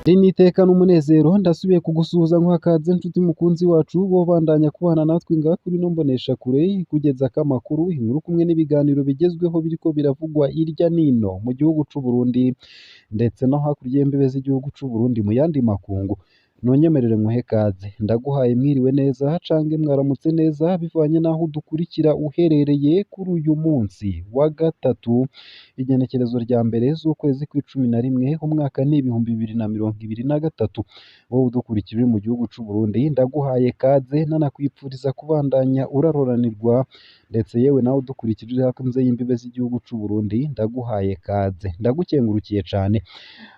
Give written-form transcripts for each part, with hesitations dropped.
Iri n'iteka n'umunezero ndasubiye kugusuhuza nkuha kaze nshuti mukunzi wacu wobandanya kubana natwe ngaha kuri ino mboneshakure ikugezako amakuru, inkuru kumwe n'ibiganiro bigezweho biriko biravugwa irya nino mu gihugu c'u Burundi ndetse no hakurya y'imbibe z'igihugu c'u Burundi mu yandi makungu. Nonyemerere nkuhe kaze, ndaguhaye mwiriwe neza canke mwaramutse neza bivanye n'aho udukurikira uherereye kuri uyu munsi wa gatatu igenekerezo rya mbere z'ukwezi kw'icumi na rimwe umwaka ni 2023. Wowe udukurikira uri mu gihugu c'u Burundi ndaguhaye kaze nanakwipfuriza kubandanya uraroranirwa ndetse yewe nawe udukurikira uri hanze y'imbibe z'igihugu c'u Burundi ndaguhaye kaze ndagukengurukiye cane.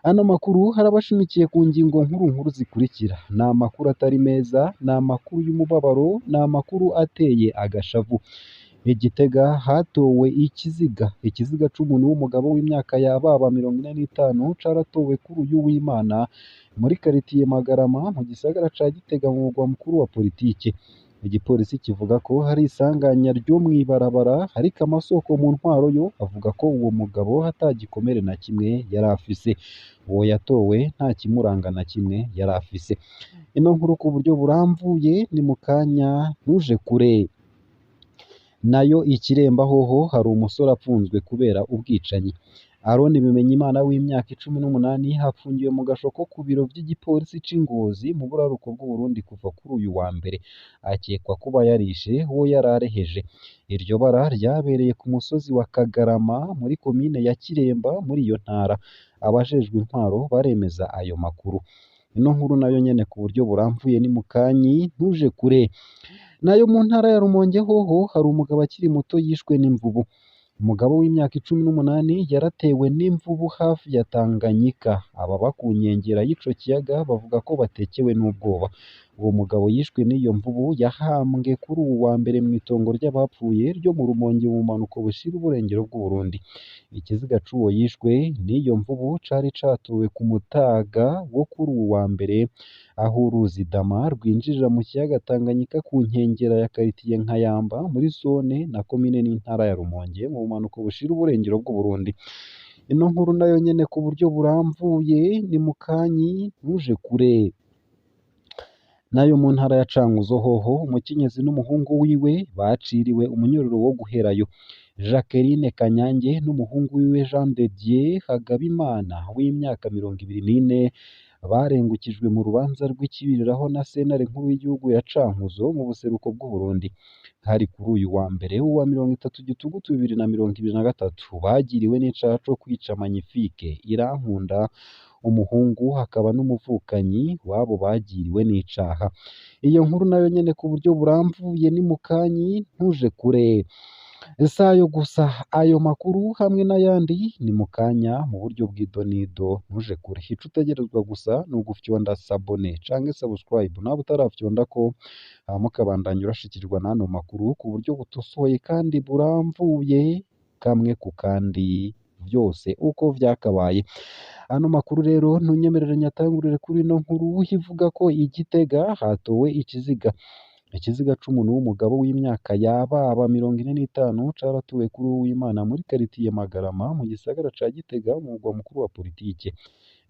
Ano makuru harabashimikiye ku ngingo nkuru nkuru zikurikira: ni amakuru atari meza, ni amakuru y'umubabaro, ni amakuru ateye agashavu. I Gitega hatowe ikiziga, ikiziga c'umuntu w'umugabo w'imyaka yababa 45 caratowe kuri uyu w'Imana muri karitiye Magarama mu gisagara ca Gitega mu mugwa mukuru wa politike. Igipolisi kivuga ko hari isanganya ryo mw'ibarabara ariko amasoko mu ntwaro yo avuga ko uwo mugabo ata gikomere na kimwe yari afise. Uwo yatowe nta kimuranga na kimwe yari afise. Ino nkuru ku buryo burambuye ni mu kanya ntuje kure. Nayo i Kiremba hoho hari umusore apfunzwe kubera ubwicanyi. Aaron Bimenyimana w'imyaka 18 afungiwe mu gasho ko ku biro vy'igipolisi c'i Ngozi mu buraruko bw'Uburundi kuva kuri uyu wa mbere. Akekwa kuba yarishe uwo yarareheje. Iryo bara ryabereye ku musozi wa Kagarama muri komine ya Kiremba muri iyo ntara. Abajejwe intwaro baremeza ayo makuru. Ino nkuru nayo nyene ku buryo burambuye ni mukanyi ntuje kure. Nayo mu ntara ya Rumonge hoho hari umugabo akiri muto yishwe n'imvubu. Umugabo w'imyaka 18 yaratewe n'imvubu hafi ya Tanganyika. Ababa ku nkengera y'ico kiyaga bavuga ko batekewe n'ubwoba. Uwo mugabo yishwe n'iyo mvubu yahambwe kuri uwu wa mbere mw'itongo ry'abapfuye ryo mu Rumonge mu bumanuko bushira uburengero bw'Uburundi. Ikiziga c'uwo yishwe n'iyo mvubu cari catowe ku mutaga wo kuri uwu wa mbere aho uruzi Dama rwinjirira mu kiyaga Tanganyika ku nkengera ya karitiye Nkayamba muri zone na komine n'intara ya Rumonge mu bumanuko bushira uburengero bw'Uburundi. Ino nkuru nayo nyene ku buryo burambuye ni mukanyi ntuje kure. Nayo mu ntara ya Cankuzo hoho umukenyezi n'umuhungu wiwe baciriwe umunyororo wo guherayo. Jacqueline Kanyange n'umuhungu wiwe Jean de Dieu Hagabimana w'imyaka 24 barengukijwe mu rubanza rw'ikibiriraho na sentare nkuru y'igihugu ya Cankuzo mu buseruko bw'Uburundi. Hari kuri uyu wa mbere w'uwa 30 Gitugutu 2023 bagiriwe n'icaha co kwica Magnifique Irankunda umuhungu hakaba n'umuvukanyi w'abo bagiriwe n'icaha. Iyo nkuru nayo nyene ku buryo burambuye ni mukanyi ntuje kure. Sayo gusa ayo makuru hamwe n'ayandi ni mukanya mu buryo bw'idonido ntuje kure. Ico utegerezwa gusa ni ugufyonda sabone canke subscribe nawe utarafyondako hama ukabandanya urashikirwa n'ano makuru ku buryo butosoye kandi burambuye kamwe ku kandi vyose uko vyakabaye. Ano makuru rero ntunyemerere nyatangurire kuri ino nkuru ivuga ko i Gitega hatowe ikiziga. Ikiziga c'umuntu w'umugabo w'imyaka yababa 45 caratowe kuri uw'Imana muri karitiye Magarama mu gisagara ca Gitega mu mugwa mukuru wa politike.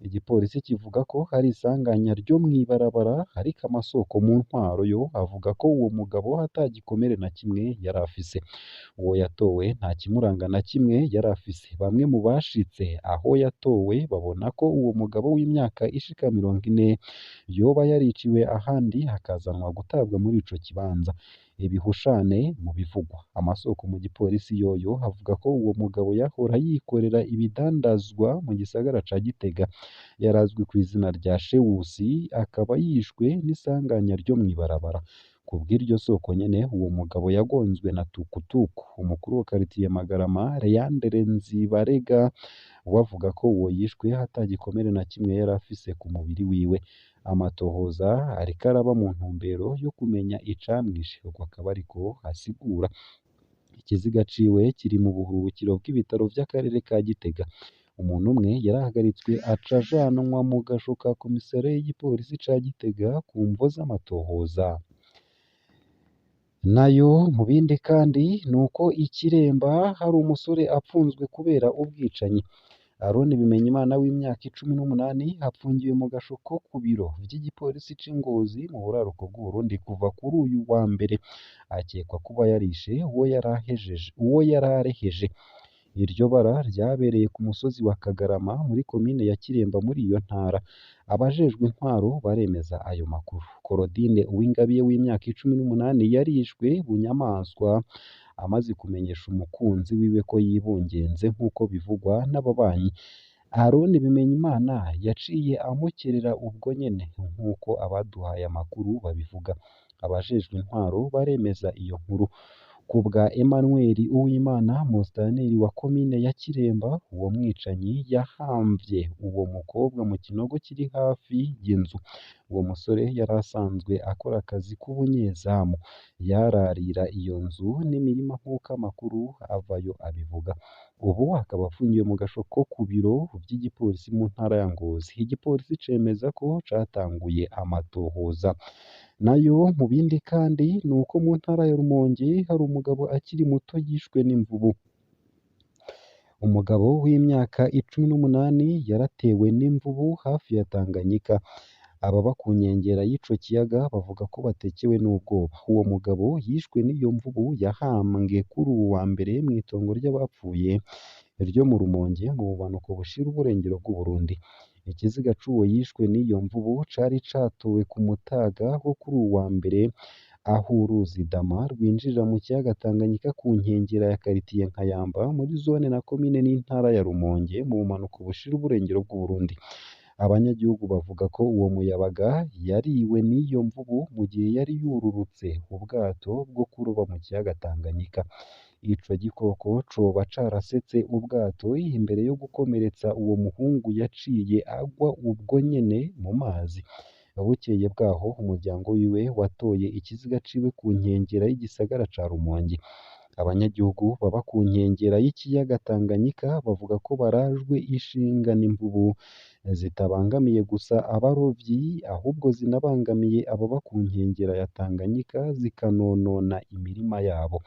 Igipolisi kivuga ko hari isanganya ryo mw'ibarabara ariko amasoko mu ntwaro yo avuga ko uwo mugabo ata gikomere na kimwe yari afise. Uwo yatowe nta kimuranga na kimwe yari afise. Bamwe mu bashitse aho yatowe babona ko uwo mugabo w'imyaka ishika 40 yoba yariciwe ahandi hakazanwa gutabwa muri ico kibanza. Ibihushane mu bivugwa. Amasoko mu gipolisi yoyo avuga ko uwo mugabo yahora yikorera ibidandazwa mu gisagara ca Gitega. Yarazwi kw'izina rya Shewusi akaba yishwe n'isanganya ryo mw'ibarabara. Kubw'iryo soko nyene uwo mugabo yagonzwe na tukutuku. Umukuru wa karitiye Magarama Leandre Nzibarega we avuga ko uwo yishwe ata gikomere na kimwe yari afise ku mubiri wiwe. Amatohoza ariko araba mu ntumbero yo kumenya icamwishe, uko akaba ariko asigura. Ikiziga ciwe kiri mu buruhukiro bw'ibitaro vy'akarere ka Gitega. Umuntu umwe yarahagaritswe aca ajanwa mu gasho ka komisariya y'igipolisi ca Gitega ku mvo z'amatohoza. Nayo mu bindi kandi ni uko i Kiremba hari umusore apfunzwe kubera ubwicanyi. Aaron Bimenyimana w'imyaka 18 apfungiwe mu gasho ko ku biro vy'igipolisi c'i Ngozi mu buraruko bw'Uburundi kuva kuri uyu wa mbere, akekwa kuba yarishe uwo yarareheje. Iryo bara ryabereye ku musozi wa Kagarama muri komine ya Kiremba muri iyo ntara. Abajejwe intwaro baremeza ayo makuru. Korodine Uwingabiye w'imyaka 18 yarishwe bunyamaswa amaze kumenyesha umukunzi wiwe ko yibungenze nk'uko bivugwa n'ababanyi. Aaron Bimenyimana yaciye amukerera ubwo nyene nk'uko abaduhaye amakuru babivuga. Abajejwe intwaro baremeza iyo nkuru. Ku bwa Emmanuel Uwimana, musitanteri wa komine ya Kiremba, uwo mwicanyi yahamvye uwo mukobwa mu kinogo kiri hafi y'inzu. Uwo musore yari asanzwe akora akazi k'ubunyezamu, yararira iyo nzu n'imirima nk'uko amakuru avayo abivuga. Ubu akaba afungiwe mu gasho ko ku biro vy'igipolisi mu ntara ya Ngozi. Igipolisi cemeza ko catanguye amatohoza. Nayo mu bindi kandi ni uko mu ntara ya Rumonge hari umugabo akiri muto yishwe n'imvubu. Umugabo w'imyaka 18 yaratewe n'imvubu hafi ya Tanganyika. Ababa ku nkengera y'ico kiyaga bavuga ko batekewe n'ubwoba. Uwo mugabo yishwe n'iyo mvubu yahambwe kuri uwu wa mbere mw'itongo ry'abapfuye ryo mu Rumonge mu bumanuko bushira uburengero bw'Uburundi. Ikiziga c'uwo yishwe n'iyo mvubu cari catowe ku mutaga wo kuri uwu wa mbere aho uruzi Dama rwinjirira mu kiyaga Tanganyika ku nkengera ya karitiye Nkayamba muri zone na komine n'intara ya Rumonge mu bumanuko bushira uburengero bw'Uburundi. Abanyagihugu bavuga ko uwo muyabaga yariwe n'iyo mvubu mu gihe yari yururutse ubwato bwo kuroba mu kiyaga Tanganyika. Ico gikoko coba carasetse ubwato imbere yo gukomeretsa uwo muhungu yaciye agwa ubwo nyene mu mazi. Bukeye bwaho umuryango wiwe watoye ikiziga ciwe ku nkengera y'igisagara ca Rumonge. Abanyagihugu baba ku nkengera y'ikiyaga Tanganyika bavuga ko barajwe ishinga n'imvubu zitabangamiye gusa abarovyi ahubwo zinabangamiye ababa ku nkengera ya Tanganyika zikanonona imirima yabo.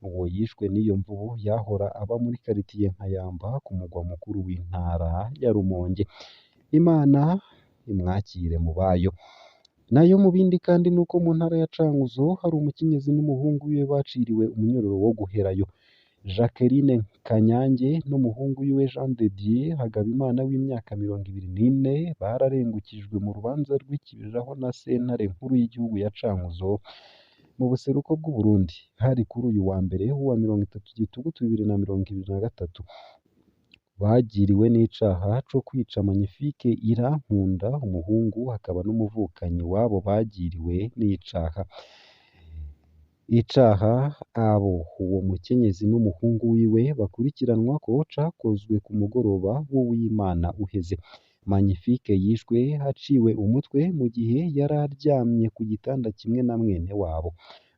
Uwo yishwe n'iyo mvubu yahora aba muri karitiye Nkayamba ku mugwa mukuru w'intara ya Rumonge. Imana imwakire mu bayo. Nayo mu bindi kandi nuko mu ntara ya Cankuzo hari umukenyezi n'umuhungu wiwe baciriwe umunyororo wo guherayo. Jacqueline Kanyange n'umuhungu wiwe Jean de Dieu Hagabimana w'imyaka 24 bararengukijwe mu rubanza rw'ikibiriraho na sentare nkuru y'igihugu ya Cankuzo mu buseruko bw'Uburundi. Hari kuri uyu wa mbere w'uwa 30 Gitugutu 2023. Bagiriwe n'icaha co kwica Magnifique Irankunda, umuhungu akaba n'umuvukanyi w'abo bagiriwe n'icaha. Icaha abo uwo mukenyezi n'umuhungu wiwe bakurikiranwako cakozwe ku mugoroba w'Uwimana uheze. Magnifique yishwe aciwe umutwe mu gihe yari aryamye ku gitanda kimwe na mwene wabo.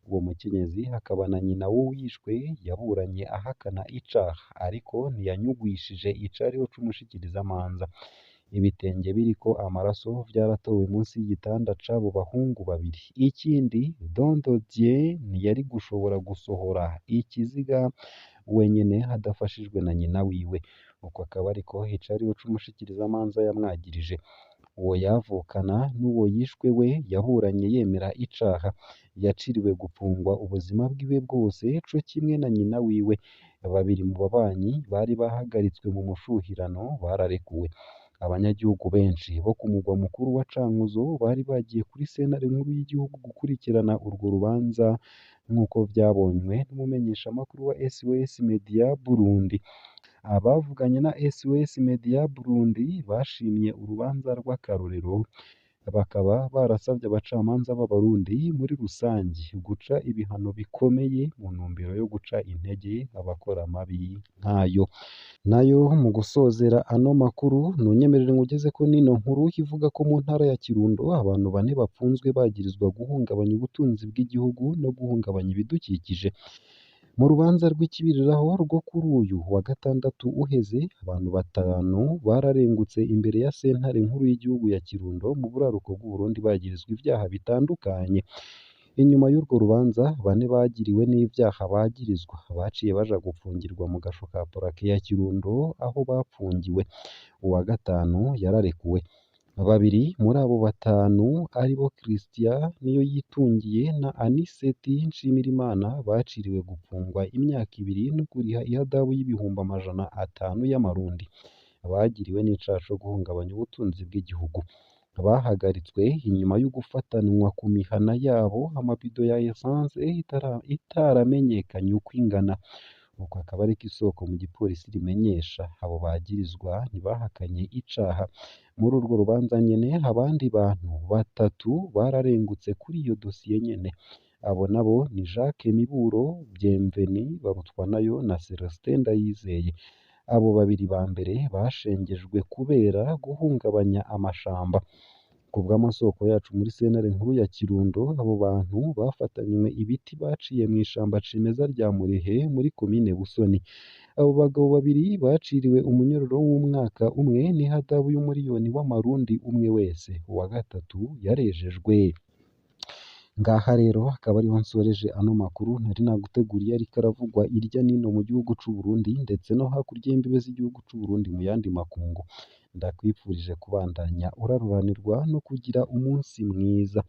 Uwo mukenyezi akaba na nyina w'uwishwe yaburanye ahakana icaha, ariko ntiyanyugwishije icariho c'umushikirizamanza. Ibitenge biriko amaraso vyaratowe munsi y'igitanda c'abo bahungu babiri. Ikindi, Don de Dieu ntiyari gushobora gusohora ikiziga wenyene adafashijwe na nyina wiwe. Uko akaba ariko icariho c'umushikirizamanza yamwagirije. Uwo yavukana n'uwo yishwe we yaburanye yemera icaha. Yaciriwe gupfungwa ubuzima bwiwe bwose co kimwe na nyina wiwe. Babiri mu babanyi bari bahagaritswe mu mushuhirano bararekuwe. Abanyagihugu benshi bo ku mugwa mukuru wa Cankuzo bari bagiye kuri sentare nkuru y'igihugu gukurikirana urwo rubanza nk'uko vyabonywe n'umumenyeshamakuru wa SOS Media Burundi. Abavuganye na SOS Media Burundi bashimye urubanza rw'akarorero, bakaba barasavye abacamanza b'Abarundi muri rusangi guca ibihano bikomeye mu ntumbero yo guca intege abakora amabi nk'ayo. Nayo mu gusozera ano makuru nunyemerere ngugeze ko nino nkuru ivuga ko mu ntara ya Kirundo abantu bane bapfunzwe bagirizwa guhungabanya ubutunzi bw'igihugu no guhungabanya ibidukikije. Mu rubanza rw'ikibiriraho rwo kuri uyu wa gatandatu uheze, abantu batanu bararengutse imbere ya sentare nkuru y'igihugu ya Kirundo mu buraruko bw'Uburundi bagirizwa ivyaha bitandukanye. Inyuma y'urwo rubanza, bane bagiriwe n'ivyaha bagirizwa baciye baja gupfungirwa mu gasho ka parake ya Kirundo aho bapfungiwe. Uwa gatanu yararekuwe. Babiri muri abo batanu aribo Christian Niyoyitungiye na Aniseti Nshimirimana baciriwe gupfungwa imyaka ibiri no kuriha ihadabu y'ibihumbi 500 y'amarundi. Bagiriwe n'icaha co guhungabanya ubutunzi bw'igihugu. Bahagaritswe inyuma yo gufatanwa ku mihana yabo amabido ya essence itaramenyekanye uko ingana. Uko akaba ariko isoko mu gipolisi rimenyesha. Abo bagirizwa ntibahakanye icaha. Muri urwo rubanza nyene abandi bantu batatu bararengutse kuri iyo dosiye nyene. Abo nabo ni Jacques Miburo, Bienvenu Barutwanayo na Celestin Ndayizeye. Abo babiri ba mbere bashengejwe kubera guhungabanya amashamba. Kubw'amasoko yacu muri sentare nkuru ya Kirundo, abo bantu bafatanywe ibiti baciye mw'ishamba cimeza rya Murehe muri komine Busoni. Abo bagabo babiri baciriwe umunyororo w'umwaka umwe n'ihadabu y'umuriyoni w'amarundi umwe wese. Uwa gatatu yarejejwe. Ngaha rero akaba ariho nsoreje ano makuru nari naguteguriye ariko aravugwa irya nino mu gihugu c'u Burundi ndetse no hakurya y'imbibe z'igihugu c'u Burundi mu yandi makungu. Ndakwifurije kubandanya uraruranirwa no kugira umunsi mwiza.